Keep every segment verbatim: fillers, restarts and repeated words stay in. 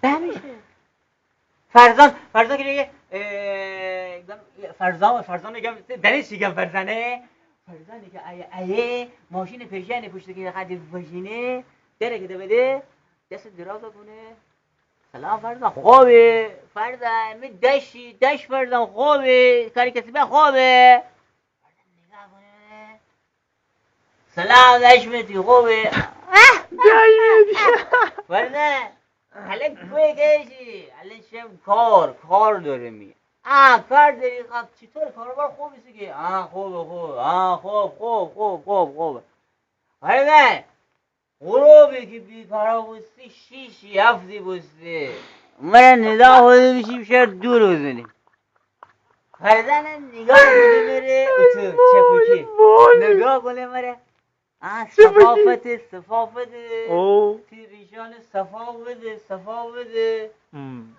بمیشه. فرزان، فرزان که دیگه، اه، فرزان، فرزان می‌گم، دانی چی گم فرزانه؟ فرزانی که ایه، ایه، ماشین پیشه‌نی پوشته که خدی وجینه، دره که ده بده، دست دراز کونه. سلام فرزان، خوبی؟ فرزان، می دشی، دش فرزان، خوبی؟ کاری کسی به خوبی؟ فرزان نگاه کونه. سلام، دش مهدی، خوبی؟ دش مهدی. فرزان، الان کوی گشی؟ الان شم کار، کار دارمی. آه، کار داری؟ خب، چطور کاروبار خوبی سو که؟ آه، خوبه، خوبه. آه، خوب، خوب، خوب، خوب، خوبه. فرزان، غروبی که بیکارا بوستی، شیشی هفتی بوستی. مره ندا خوده بیشی بشه دور بزنی. فرزانه نگاه کونه مره، اتو چپکی. نگاه کونه مره. آه، صفا فده، صفا فده. او. تی ریشان صفا بده، صفا بده.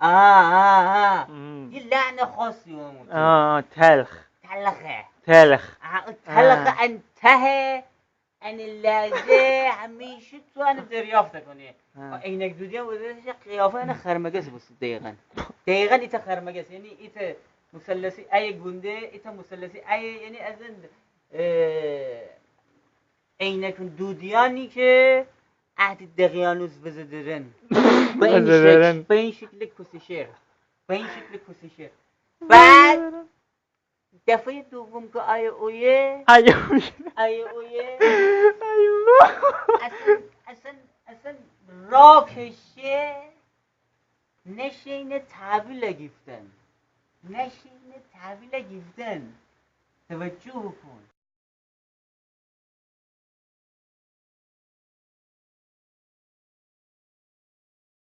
آه، آه، آه. یه لحن خاصی اون تو. آه، تلخ. تلخه. تلخ. آه، تلخ. ان ته، ان لحظه همیشه تو ان دریافت کنی. عینک دودی هم بوده، قیافه ان خرمگس بوسته دقیقاً. دقیقاً ایته خرمگس، یعنی ایته مثلثی ای گونده، ایته مثلثی ای، یعنی از این، اه، عینکون دودیانی که عهد دقیانوس بزدرن. به این شکل، به این شکل کس‌شعر. به این شکل کس‌شعر. بعد دفعهٔ دوم که آیه اویه. آیه اویه. آیه اویه. اصلاً، اصلاً، اصلاً را کشه. نشینه تحویل گیفتن. نشینه تحویل گیفتن. توجه کون.